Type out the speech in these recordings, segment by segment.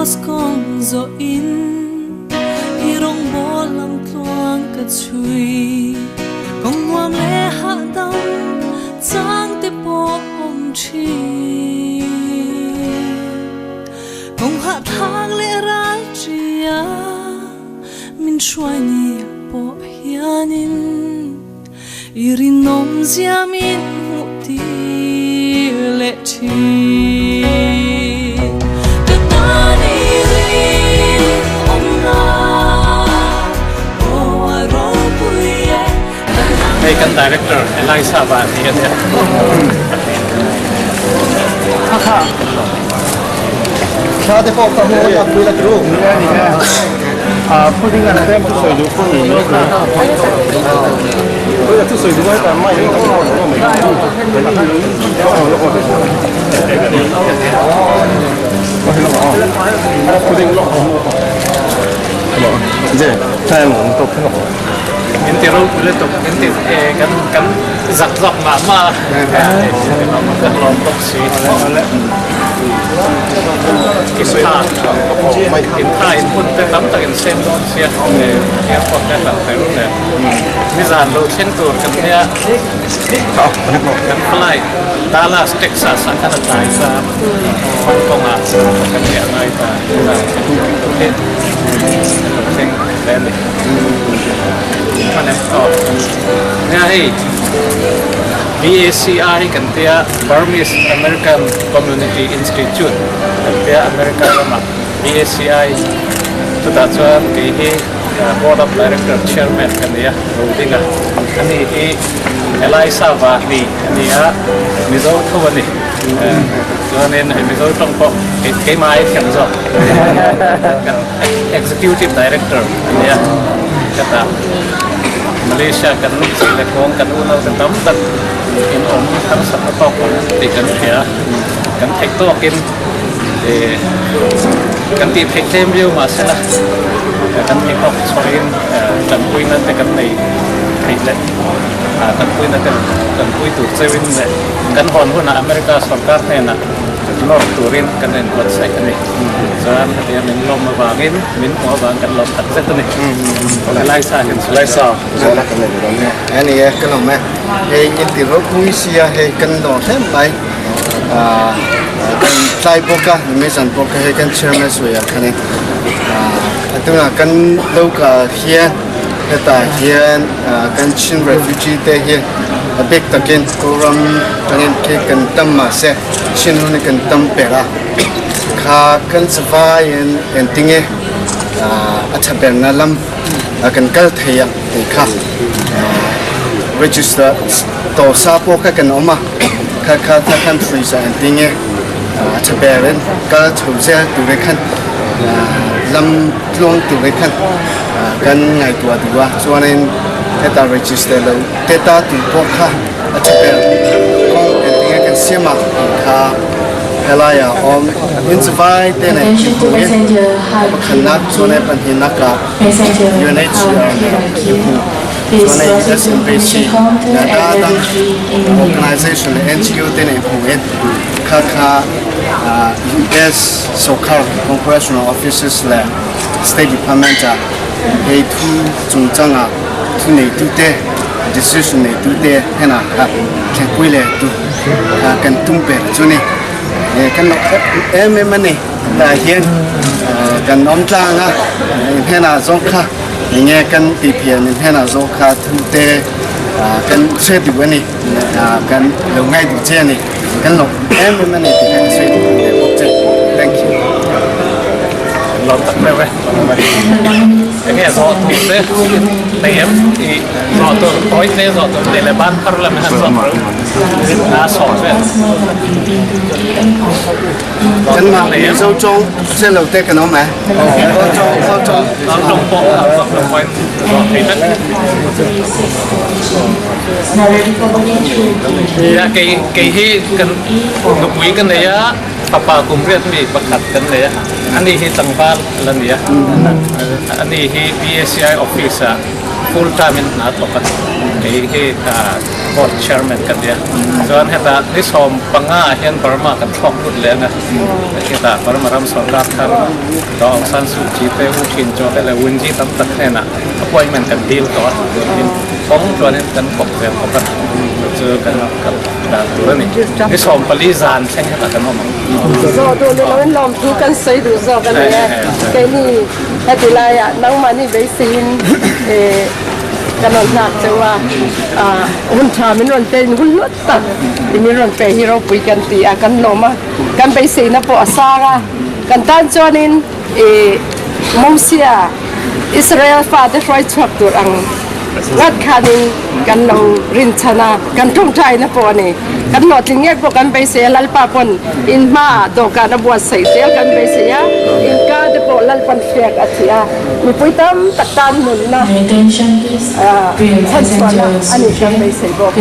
Kraws kawng zawhin i rawngbawl lam tluang ka chhui. Kawng nuam leh hahdam chang te pawh awm thin. Kawng hahthlak leh ral tia min hruai ni pawh hianin i rinawm zia min hmuh tir leh thin. Ka tan i rinawmna aw a ropui e. Hei kan director Elisa van hi a nia. Thla te pawh ka hmu a pui la tru. A pudding an tlem chu sawi duh pawh ni mai thei. Oi a chu sawi duh ai tan mai Pudding lawk Je, time ang top lawk. In ti ropui lutuk, in ti kan kan zak zawk mah mah a, kan lawm bawk si. In tha, in tha in hun te tam tak in sem dawn sia, airport te hlan thei ruk nen. Nizan lo thleng tur kan nia, kan flight Dallas, Texas ah khan a tlai ta, Hong Kong ah kan riah ngai ta, nizan thleng tur kan nia, lo thleng hle a ni. Hman em? Aw. Nia hei BACI kan tia Burmese American Community Institute kan tia America ramah BACI chutah chuan kei hi Board of Director Chairman ka ni a Roding a ani hi Elisa Vahni a ni a Mizo tho a ni chuanin hei Mizo tawng pawh keimah ai thiam zawk kan Executive Director a ni a chutah Malaysia kan chi leh kawng kan unau te tam tak in awm harsatna tawk ang tih kan hria kan theih tawkin eh kan tih theih tlem viau mahsela kan theih tawk chhuahin tanpuina te kan nei theih leh tanpuina te tanpui tur cheuhin leh kan hawn hunah America sorkar hnenah nawr turin kan inbuatsaih a ni. Chuan hetia min lawm avangin min hmuh avang kan lawm tak zet a ni. Laisa hian sawi Laisa zawhna kan nei dawn e. A ni e, ka lawm e. Hei in ti ropui sia hei kan lawm hle mai. Kan tlai bawk a, ni mai zan bawk a hei kan chairman sawi ah khan e. A tunah kan local hian hetah hian kan Chin refugee te hi a bik takin Kawlram tangin khi kan tam mahse Chin hun hi kan tam per a. Kha kan chavai in engtinge a tha berna lam kan kal thei ang tih kha register tawh sa pawh kha kan awm a, kha kha tha khan hrui sa engtinge a tha berin kal chho zel ture khan lam tluang ture khan kan ngaihtuah duh a, chuanin heta register lo te ta tur pawh kha a tha ber kawng engtinge kan siam a tih kha helaiah awm in chuvai te nen thingpui pakhatnak chuan e pahnihnak ah UNHCR nen chuan e US Embassy leh a dang organization leh NGO te nen hmuh in kha kha US sawrkar congressional offices leh State Department ah hei thu chungchangah thu neitute decision neitute henah kha thlengpui leh tu kha kan tum ber chu ni. Kan lo em em a ni. Tah hian kan awm tlang a, in hnenah zawk kha enge kan tih thiam in hnenah zawk kha thu te kan hre duh a ni. Kan lo ngai duh che a ni. Kan lo em em a ni tih kha ka sawi duh leh bawk che. Thank you. Lawm tak meuh e. Enge zawh tur te nei em i zawh tur tawi te zawh tur nei leh ban phar lam in han zawh tur a sawm vel. Kan mah Mizo tawng hre lo te kan awm e. Kawl tawng kawl tawng. Kawl tawng pawh a zawh lo pawhin zawh thei vek. Nia kei kei hi kan nupui ka nei a. Fapa kum riat mi pakhat kan nei a, ani hi tlangval la ni a, ani hi BACI office ah full time in hna thawk a ni. Kei hi Board Chairman ka nia. Chuan hetah ni 15 ah hian Burma kan thlawk lut leh ang a. Hetah Burma ram sorkar thar Daw Aung San Suu Kyi te, U Htin Kyaw te leh Wunji tam tak hnenah appointment kan deal tawh a. Chuanin kawng chuanin kan thawk zel bawk a. Chu chu kan kal dan tur a ni. Ni 14 zan thleng hetah kan awm ang. Zawh duh ni loin lawmthu kan sawi duh zawk a ni e. Keini heti laiah nangmahni beiseiin Ka rawn nghak cheu a, hun tha min rawn pe in hun hlut tak min rawn pe hi ropui kan ti a, kan lawm a, kan beiseina pawh a sang a, kan tan chuanin ih Mosia Israel fate hruai chhuak tur ang ngat khanin kan lo rinchhan a, kan tawngtaina pawh a ni, kan hlawhtling ngei pawh kan beisei a, Lalpa pawn in hmaah dawhkan a buatsaih zel kan beisei a, inkar te pawh Lalpan hriak a thih a. Mipui tam tak tan nunna chhanchhuahna a nih kan beisei bawk.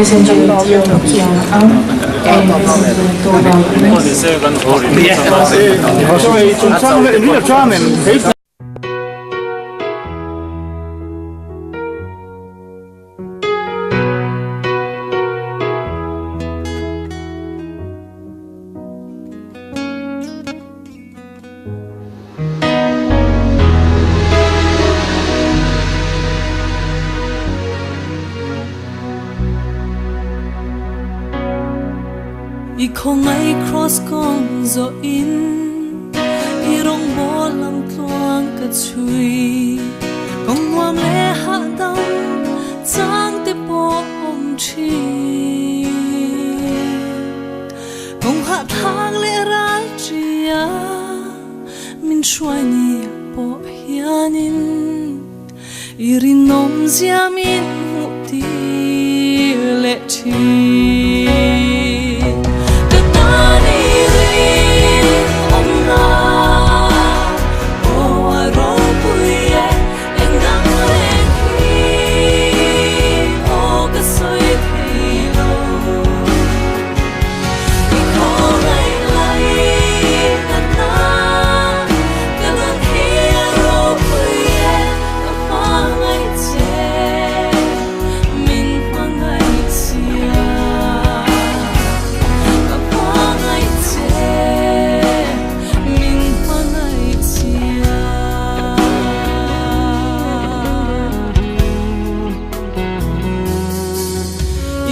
I khawngaih cross kawng zawh in i rawngbawl lam tluang ka chhui kawng nuam leh hahdam chang te pawh awm thin. Kawng hahthlak leh ral tia min hruai ni pawh hianin i rinawm zia min hmuh tir leh thin. Ka tan i rinawm na aw a ropui e engdang reng hi aw ka sawi thei lo.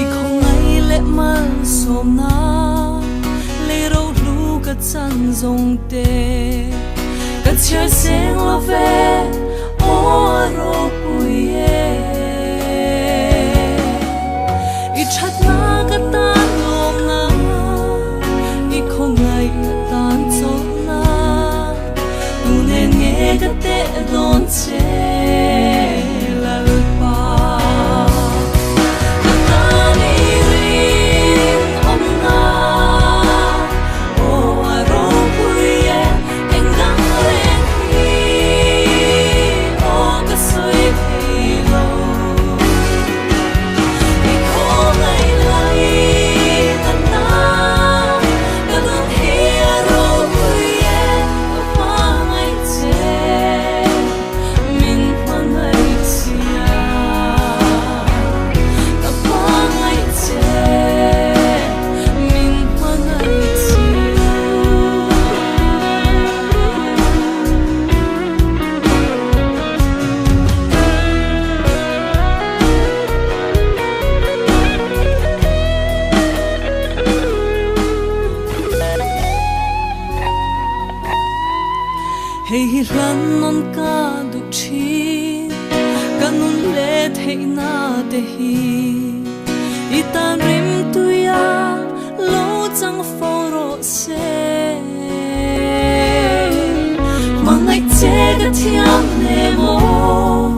I khawngaih leh malsawmna lei rohlu ka chan zawng te ka chhiar seng lo ve aw a ropui e. I thatna ka tan lawmna i khawngaih ka tan chawlhna tu nen nge ka teh dawn che Lalpa. Ka tan i rinawmna aw a ropui e engdang reng hi aw ka sawi thei lo. I khawngaih lai ka tan ka nun hi a ropui e ka hmangaih che. Min hmangaih chia ka hmangaih che min hmangaih chia. Hei hi hlan nawn ka duh thin, ka nun leh theihna te hi i tan rim tuia lo chang fo rawh se. Hmangaih che ka thiam hle maw?